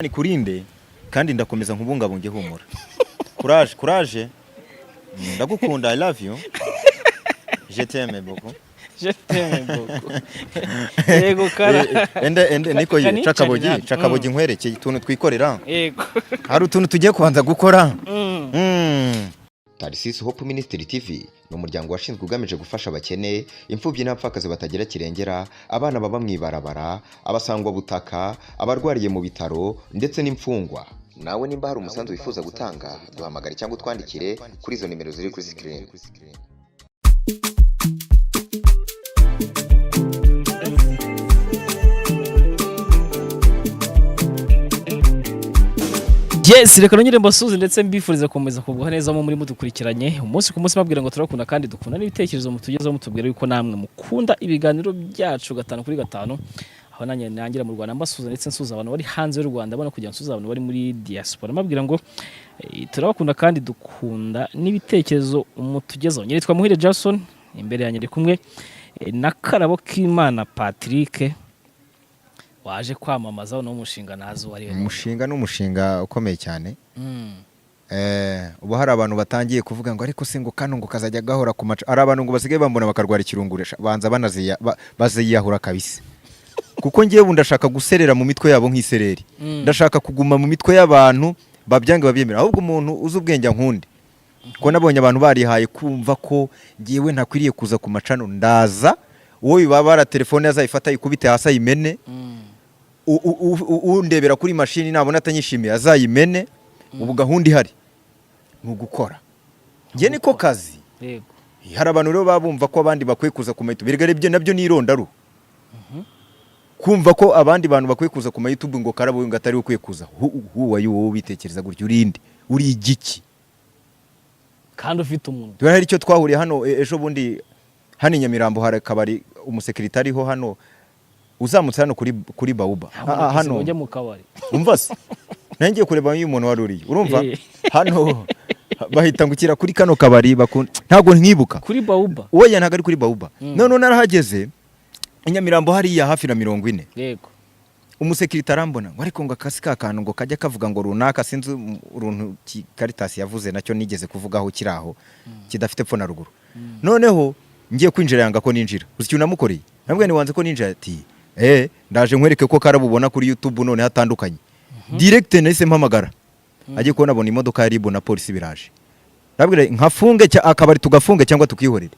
Ikurinde kandi ndakomeza nkubungabunge. Humura, courage, courage. Ndagukunda, I love you, je t'aime beaucoup. Je t'aime beaucoup. Yego, kara. Ende ende niko ye. Kanicari Cakabogi. natwe. Cakabogi, nkwerekeye utuntu twikorera. Hari utuntu tugiye kubanza gukora. Tarisisi Hope Ministry TV ni umuryango washinzwe ugamije gufasha abakene, imfubyi n'abapfakazi batagira kirengera, abana baba mu ibarabara, abasangwabutaka, abarwariye mu bitaro ndetse n'imfungwa. Nawe nimba hari umusanzu wifuza gutanga, duhamagare cyangwa utwandikire kuri izo nimero ziri kuri screen. Yes, reka nongere mbasuhuze ndetse mbifurize gukomeza kugubwa neza mu muri mudukurikiranye umunsi ku munsi, mbabwira ngo turakunda kandi dukunda n'ibitekerezo mutugezaho, mutubwira yuko namwe mukunda ibiganiro byacu gatanu kuri gatanu. Aho nanjye nangira mu Rwanda mbasuhuza ndetse nsuhuza abantu bari hanze y'u Rwanda, bona kugira nsuhuza abantu bari muri diaspora, mbabwira ngo turabakunda kandi dukunda n'ibitekerezo mutugezaho. Nitwa Muhire Jackson, imbere yanjye ndi kumwe na Karabo K'Imana Patrick waje kwamamaza uno mushinga, nazi uwo ari we. Umushinga ni umushinga ukomeye cyane. Ubu hari abantu batangiye kuvuga ngo ariko se ngo kano ngo kazajya gahora ku maca. Hari abantu ngo basigaye bambona bakarwara ikirunguresha, banza banaziya baziyahura kabisa, kuko ngewe ubu ndashaka guserera mu mitwe yabo nk'isereri. Ndashaka kuguma mu mitwe y'abantu, babyange babyemera. Ahubwo umuntu uzi ubwenge ankunde, ko nabonye abantu barihaye kumva ko ngewe ntakwiriye kuza ku macano. Ndaza, uwo bibabara telefone azayifata ayikubite hasi ayimene. Undebera kuri mashini nabona atanyishimiye azayimene. Ubu gahunda ihari ni ugukora, njye niko kazi. Hari abantu rero baba bumva ko abandi bakwiye kuza ku ma YouTube. Erega ibyo nabyo ni irondaruhu, kumva ko abandi bantu bakwiye kuza ku ma YouTube, ngo Karabo ngo atari we ukwiye kuza. Who are you wowe ubitekereza gutyo? Urinde, uri igiki? Kandi ufite umuntu. Dore hari icyo twahuriye hano ejo bundi hano i Nyamirambo, hari akabari umusekirite ariho hano uzamutse hano kuri Bawuba. Hano ujya mu kabari. Umva se, nanjye ngiye kureba uyu muntu wari uriye, urumva? Hano bahita ngukira kuri kano kabari ntabwo nkibuka. Kuri Bawuba? Oya, ntabwo ari kuri Bawuba. None narahageze i Nyamirambo hariya hafi na 40. Umusekirite arambona ngo ariko ngo akasi ka kantu ngo kajya kavuga ngo runaka, sinzi uruntu Caritas yavuze nacyo nigeze kuvugaho kiri aho kidafite epfo na ruguru. Noneho ngiye kwinjira yanga ko ninjira. Uzi ikintu namukoreye? Nabwo ntiwanze ko ninjira, ati ndaje nkwereke ko karabubona kuri YouTube none hatandukanye. Direct nahise mpamagara, agiye kubona abona imodoka ya RIB na polisi biraje. Ndabwira nkafunge akabari tugafunge cyangwa tukihorere.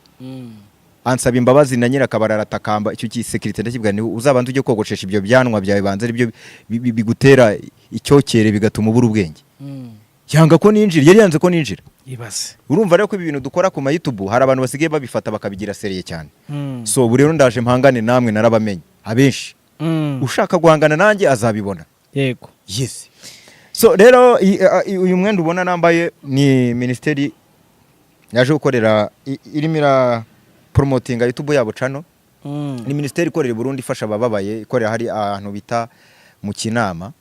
Ansaba imbabazi na nyirakabari aratakamba. Icyo gisekirite ndakibwira ni uzabanza ujye kogoshesha ibyo byanwa byawe, banza aribyo bigutera icyokere bigatuma ubura ubwenge. Yanga ko ninjira, yari yanze ko ninjira. Ibaze. Urumva rero ko ibi bintu dukora ku ma YouTube hari abantu basigaye babifata bakabigira sérieux cyane. So ubu rero ndaje mpangane namwe, narabamenye abenshi. Ushaka guhangana nanjye azabibona. Yes, so rero uyu mwenda ubona nambaye ni minisiteri yaje gukorera irimo ira promotinga YouTube yabo channel. Ni minisiteri ikorera i Burundi, ifasha abababaye, ikorera hari ahantu bita mu Kinama.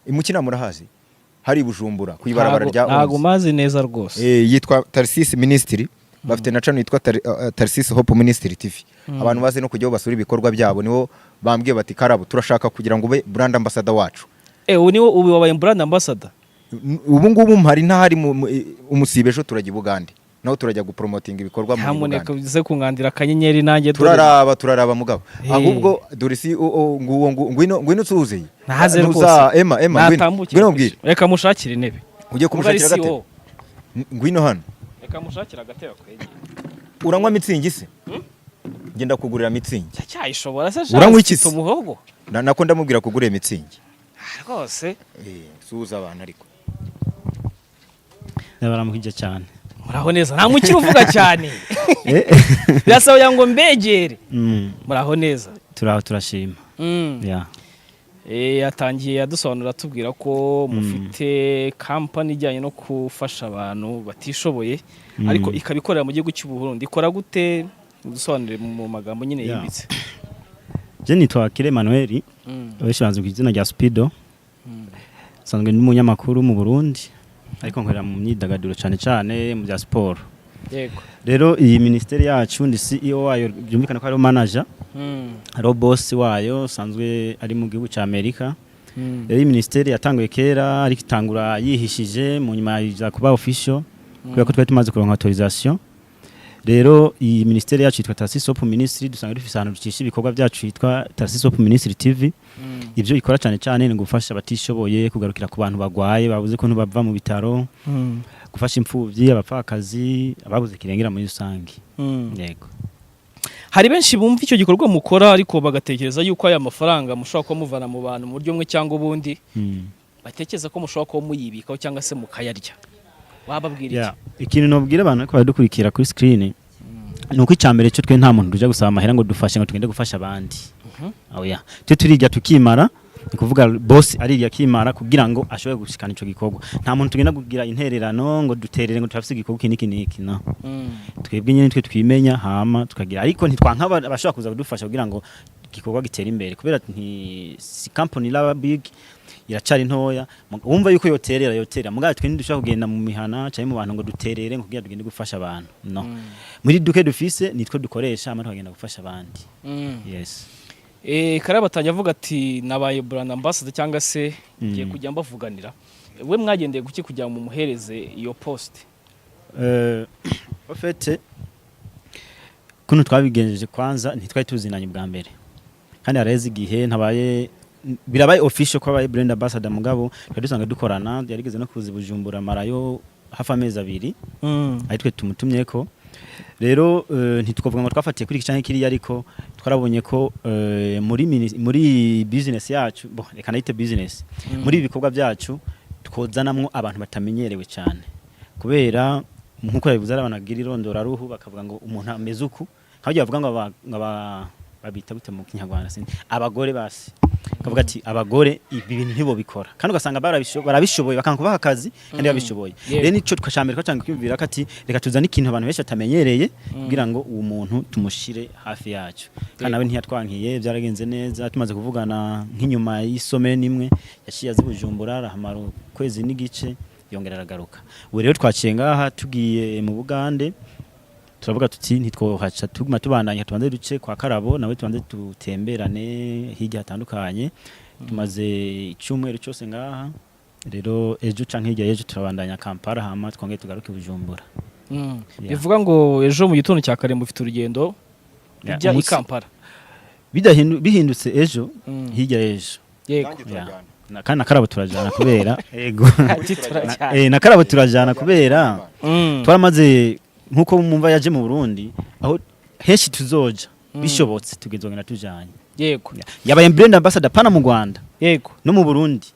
Mu Kinama urahazi, hari i Bujumbura ku ibarabara rya Ntago Onze. mazi neza rwose. Yitwa Tarsis Ministry, bafite na channel yitwa Tarsis Hope Ministry TV. Abantu bazi no kujyaho basura ibikorwa byabo. Nibo bambwiye bati: "Karabo, turashaka kugira ngo ube brand ambassador wacu." Ubu niwo ubu wabaye brand ambassador? Ubu ngubu mpari ntahari umusibe. Ejo turajya i Bugande, naho turajya gupromotinga ibikorwa muri Nyamuneka Uganda. uze kunkandira akanyenyeri nanjye dore. Turaraba, turaraba mugabo. Ahubwo dore si nguwo ngwino, ngwino usuhuze. Ntaze Ntuza- rwose. Emma, Emma, ngwino. Natambukire. Ngwino ubwire. Reka mushakire intebe. Ugiye Ubwo ari kumushakira agatebe? CEO. Ngwino hano. Reka mushakire agatebe akwegere. Uranywa Mützig se? Ngenda kugurira Mützig. Cyayishobora se? Uranywa iki Mfite se? umuhogo. Nako ndamubwira kugurira Mützig. Rwose. Suhuza abantu ariko. Ndabaramukije cyane. Muraho neza. Nta mukiri uvuga cyane, birasaba ngo mbegere. Muraho neza? Turaho, turashima. Yeah. Yatangiye adusobanurira, atubwira ko mufite kampani ijyanye no gufasha abantu batishoboye, ariko ikaba ikorera mu gihugu cy'u Burundi. Ikora gute? Dusobanurire mu magambo nyine yimbitse. Je nitwa Kire Emmanuel, benshi banzi ku izina rya Speedo. Nsanzwe ndi umunyamakuru mu Burundi, ariko nkorera mu myidagaduro cyane cyane mu bya siporo. Rero iyi minisiteri yacu ndi CEO wayo, byumvikana ko ariho manager, hariho boss wayo usanzwe ari mu gihugu cya Amerika. Rero iyi ministeri yatanguye kera, ariko itangura yihishije, mu nyuma iza kuba official kubera ko twari tumaze kuronka autorisation. Rero iyi ministeri yacu yitwa Tarsis Hope Ministry. Dusanga dufise ahantu ducisha ibikorwa byacu yitwa Tarsis Hope Ministry TV. Ibyo ikora cyane cyane ni gufasha abatishoboye, kugarukira ku bantu bagwaye babuze ko bava mu bitaro, gufasha imfubyi, abapfakazi, ababuze kirengera muri rusange. Yego. Hari benshi bumva icyo gikorwa mukora, ariko bagatekereza yuko aya mafaranga mushobora kuba muvana mu bantu mu buryo bumwe cyangwa ubundi, batekereza ko mushobora kuba muyibikaho cyangwa se mukayarya. Wababwira iki? Yeah. Ikintu nobwira abantu ariko baradukurikira kuri screen ni uko icya mbere cyo twe nta muntu tujya gusaba amahera ngo dufashe, ngo tugende gufasha abandi. Oya, twe turirya tukimara. Ni kuvuga boss arirya akimara kugira ngo ashobore gushikana ico gikorwa. Nta muntu tugenda kugira intererano ngo duterere, ngo turafise igikorwa iki n'iki n'iki, no. Twebwe nyine twe twimenya, hama tukagira, ariko ntitwanka abashobora kuza kudufasha kugira ngo igikorwa gitere imbere, kubera nti si company laba big, iracari ntoya. Wumva yuko yoterera, yoterera. Mugabo twe ntidushobora kugenda mu mihana canke mu bantu ngo duterere, ngo kugira tugende gufasha abantu, no. Muri duke dufise nitwo dukoresha, hama tukagenda gufasha abandi. Yes. Karabatangiye avuga ati nabaye brand ambassador cyangwa se ngiye kujya mbavuganira. We mwagendeye kuki kugira ngo mumuhereze iyo post? En fait, kuno twabigenjeje, kwanza ntitwari tuzinanye bwa mbere, kandi haraheze igihe ntabaye birabaye official ko abaye brand ambassador. Mugabo twari dusanzwe dukorana, yarigeze no kuza i Bujumbura, marayo hafi amezi 2, ari twe tumutumye ko. Rero ntitwavuga ngo twafatiye kuri iki canke kiriya, ariko twarabonye ko muri business yacu, bo reka nayite business, muri ibi bikorwa byacu twozanamwo abantu batamenyerewe cyane, kubera nkuko yabivuze, ari abantu bagira irondoraruhu, bakavuga ngo umuntu ameze uku, nk'aho bavuga ngo babita gute mu Kinyarwanda, sinzi, abagore basi, kavuga ati abagore ibi bintu ntibobikora, kandi ugasanga barabishoboye, bakanga kubaha akazi kandi babishoboye. Rero nico twashambere twatanga kwiyumvira ko ati reka tuzane ikintu abantu benshi batamenyereye kugira ngo uwo muntu tumushire hafi yacu. Kandi nawe ntiyatwankiye, byaragenze neza. Tumaze kuvugana nk'inyuma y'isome nimwe, yaciye azi Bujumbura, arahamara ukwezi n'igice, yongera aragaruka. Ubu rero twaciye ngaha tugiye mu Bugande, turavuga tuti ntitwohaca tuguma tubandanya, tubanze duce kwa Karabo, nawe tubanze tutemberane hirya hatandukanye. Tumaze icyumweru cyose ngaha. Rero ejo canke hirya y'ejo turabandanya Kampala, hama twongere tugaruke Bujumbura. Yeah. Bivuga ngo ejo mu gitondo cya kare mufite urugendo rujya i Kampala? Bihindutse ejo, hirya y'ejo. Yego. Yeah. Kandi na Karabo turajana kubera, yego. Ati turajyana. Na Karabo turajana kubera twaramaze, nkuko mumva yaje mu Burundi, aho henshi tuzoja bishobotse tugezongera tujanye. Yabaye brand ambassador pana mu Rwanda, no mu Burundi.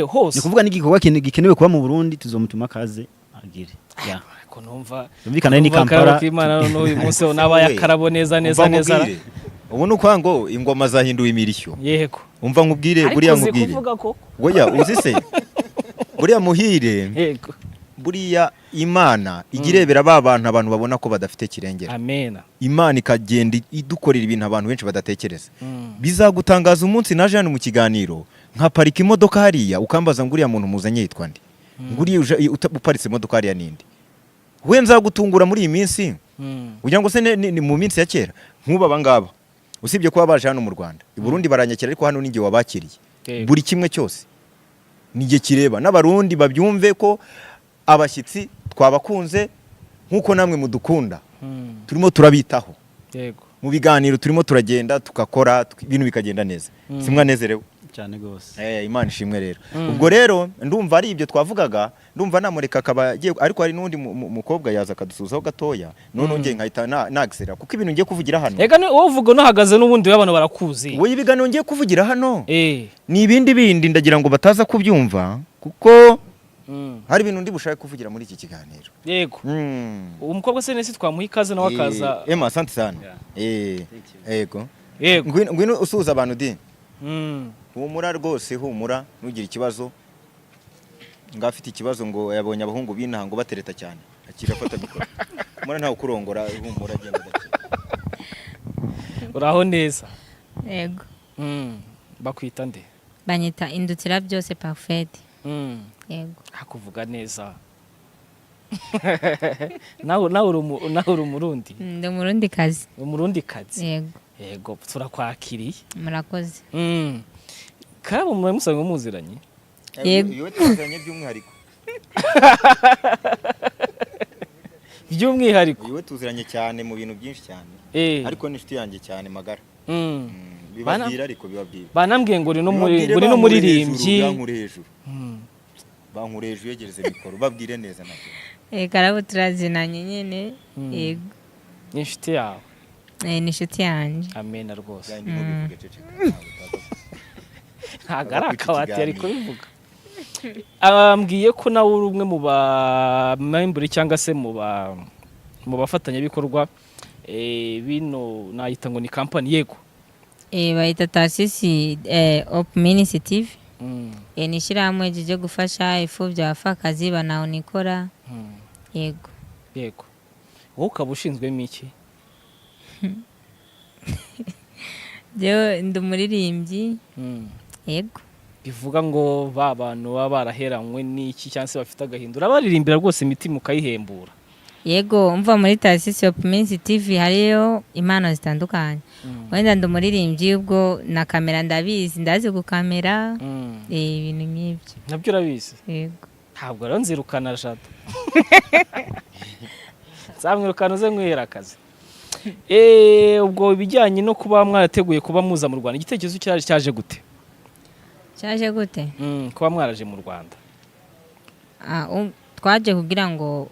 Hose. Ni kuvuga n'igikorwa gikenewe kuba mu Burundi tuzomutuma kaze agire. Yeah. Ariko numva Yumvikana ni numva Kampala. Akarabo k'Imana noneho uyu munsi nabaye akarabo neza neza Umva neza. nkubwire. Ubu ni ukuvuga ngo ingoma zahinduwe imirishyo. Umva nkubwire, Ariko buriya uzi nkubwire. kuvuga koko. Oya, uzi se buriya muhire, buriya Imana ijya irebera ba bantu abantu babona ko badafite kirengera. Amena. Imana ikagenda idukorera ibintu abantu benshi badatekereza. Bizagutangaza umunsi naje hano mu kiganiro, nkaparika imodoka hariya, ukambaza ngo uriya muntu muzanye yitwa nde, ngo uriya uparitse imodoka hariya ninde. We nzagutungura muri iyi minsi. Ugira ngo se ni mu minsi ya kera nk'ubu aba ngaba, usibye kuba baje hano mu Rwanda, i Burundi baranyakira, ariko hano ninjye wabakiriye. Buri kimwe cyose nijye kireba. N'Abarundi babyumve ko abashyitsi twabakunze nk'uko namwe mudukunda. Turimo turabitaho. Mu biganiro turimo turagenda tugakora, ibintu bikagenda neza. Simwanezerewe? Cyane gose. Imana ishimwe rero. Ubwo rero ndumva ari ibyo twavugaga, ndumva namureka akaba agiye, ariko hari n'undi mukobwa yaza akadusuhuzaho gatoya, none ngiye nkahita nagisera kuko ibintu ngiye kuvugira hano. Ega ni wowe uvuga unahagaze, n'ubundi abantu barakuzi. Wowe, ibiganiro ngiye kuvugira hano ni ibindi bindi, ndagira ngo bataza kubyumva kuko hari ibintu ndi bushake kuvugira muri iki kiganiro. Uwo mukobwa se nese twamuha ikaze nawe akaza? Emma, asante sana. Yeah. Yego. Yego. Ngwino, ngwino usuhuza abantu di. Humura rwose, humura, ntugire ikibazo. Ngo afite ikibazo, ngo yabonye abahungu b'inaha ngo batereta cyane. Akira, afata mikoro. Humura, ntawe ukurongora, humura, agenda gake. Uraho neza? Yego. Bakwita nde? Banyita Indutira Byose Parfaite. Yego. Hakuvuga neza. Nawe uri Umurundi? Ndi Umurundi kazi. Umurundi kazi. Yego. Yego, turakwakiriye. Murakoze. Karabo muba musanzwe muziranye? Yego. Uyu we tuziranye by'umwihariko. By'umwihariko. Uyu we tuziranye cyane mu bintu byinshi cyane. Ariko ni inshuti yanjye cyane magara. Bibabwira ariko bibabwira. Banambwiye ngo uri no muri Bibabwire ngo uri bankure n'umuririmbyi. hejuru, bankure hejuru. Bankure hejuru, yegereze mikoro, babwire neza nabyo. Karabo turazinanye nyine. Yego. Ni inshuti yawe? Ni inshuti yanjye. Amena rwose. Byandi ntubivuge, ceceka. Ntabwo utaza. Ntabwo ari Aza kwita akabati yari ikiganiro. kubivuga. Ambwiye ko nawe uri umwe mu ba members cyangwa se mu bafatanyabikorwa bino nayita ngo ni company, yego? Bayita Tarsisi Hope Ministry TV. Ni ishyirahamwe ryo gufasha imfubyi, abapfakazi banawunikora. Yego. Yego, wowe ukaba ushinzwemo iki? Jewe ndi umuririmbyi. Yego. Bivuga ngo ba bantu baba baraheranywe n'iki cyangwa se bafite agahinda, urabaririmbira rwose imitima ukayihembura. Yego, umva, muri Tarsisi Hope Ministry TV hariyo impano zitandukanye. Wenda ndi umuririmbyi, ubwo na kamera ndabizi, ndazi gukamera. Ibintu nk'ibyo. Nabyo urabizi? Yego. Ntabwo rero nzirukana Jado, nzamwirukana uze nkwihera akazi. Ubwo ibijyanye no kuba mwarateguye kuba muza mu Rwanda, igitekerezo cyaje gute? Cyaje gute? Kuba mwaraje mu Rwanda. Twaje kugira ngo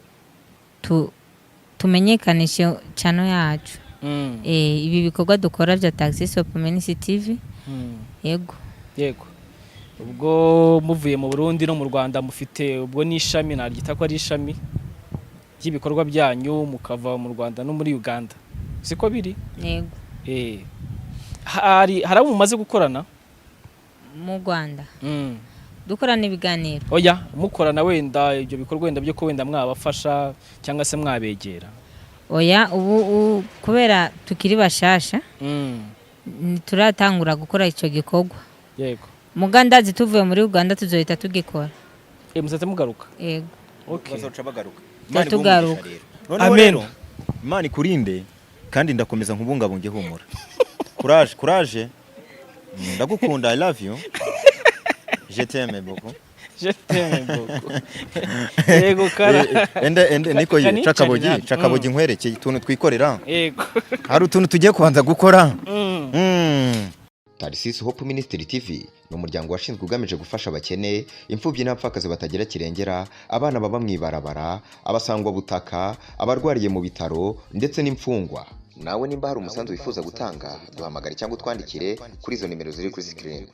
tumenyekanishe channel yacu. Ibi bikorwa dukora bya Taxis Hope Ministry TV. Yego. Yego, ubwo muvuye mu Burundi no mu Rwanda mufite ubwo n'ishami, naryita ko ari ishami ry'ibikorwa byanyu, mukava mu Rwanda no muri Uganda, siko biri? Yego. Hari abo mumaze gukorana? Mu Rwanda dukorana ibiganiro? Oya, mukorana wenda ibyo bikorwa wenda byo ko wenda mwabafasha cyangwa se mwabegera. Oya, ubu kubera tukiri bashasha ntituratangura gukora icyo gikorwa. Muga ndazi tuvuye muri Uganda tuzohita tugikora. Muzahita mugaruka? Yego. Okay. Bazoca bagaruka. Tuba Imana iguhe tugaruka. umugisha rero. Noneho Amen. rero, Imana ikurinde kandi ndakomeza nkubungabunge, humura. Courage, courage. Ndagukunda, I love you. Je t'aime beaucoup. Je t'aime beaucoup. Yego kara. Ende ende niko ye Kanicarira. cakabogi cakabogi, nkwerekeye utuntu twikorera. Hari utuntu tugiye kubanza gukora. Tarisisi Hope Ministry TV ni umuryango washinzwe ugamije gufasha abakene, imfubyi n'abapfakazi batagira kirengera, abana baba mu ibarabara, abasangwabutaka, abarwariye mu bitaro ndetse n'imfungwa. Nawe nimba hari umusanzu wifuza gutanga, duhamagare cyangwa utwandikire kuri izo nimero ziri kuri screen.